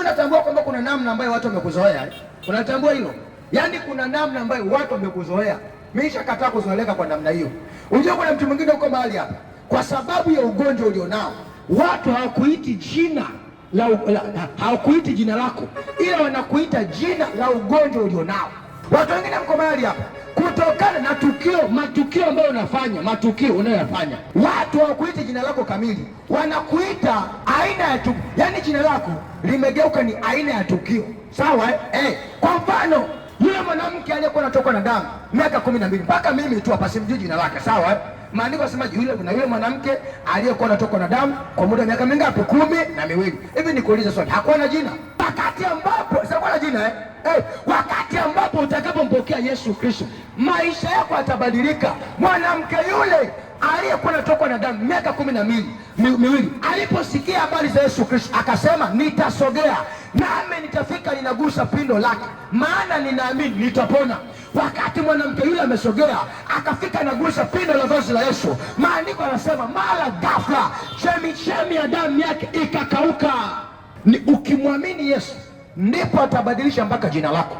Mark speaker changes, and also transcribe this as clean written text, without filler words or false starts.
Speaker 1: Unatambua kwamba kuna namna ambayo watu wamekuzoea eh? Unatambua hilo? Yaani kuna namna ambayo watu wamekuzoea. Mimi nishakataa kuzoeleka kwa namna hiyo. Unajua kuna mtu mwingine huko mahali hapa, kwa sababu ya ugonjwa ulionao, watu hawakuiti jina la, la, hawakuiti jina lako, ila wanakuita jina la ugonjwa ulionao. Watu wengine mko mahali hapa kutokana na tukio, matukio ambayo unafanya, matukio unayoyafanya, watu hawakuiti jina lako kamili, wanakuita aina ya tukio. Yaani jina lako limegeuka ni aina ya tukio, sawa eh? Kwa mfano yule mwanamke aliyekuwa anatokwa na damu miaka 12, mpaka mimi tu hapa simjui jina lake, sawa eh? Maandiko yanasema yule na yule mwanamke aliyekuwa anatokwa na damu kwa muda wa miaka mingapi? 12. Hivi nikuulize swali, hakuwa na jina? Wakati ambapo sikuwa na jina eh? Wakati ambapo utakapompokea Yesu Kristo maisha yako yatabadilika. Mwanamke yule aliyekuwa anatokwa na damu miaka 12 aliposikia habari za Yesu Kristo akasema, nitasogea nami nitafika, ninagusa pindo lake, maana ninaamini nitapona. Wakati mwanamke yule amesogea akafika nagusa pindo la vazi la Yesu, maandiko anasema mara ghafla chemichemi ya damu yake ikakauka. Ni ukimwamini Yesu ndipo atabadilisha mpaka jina lako.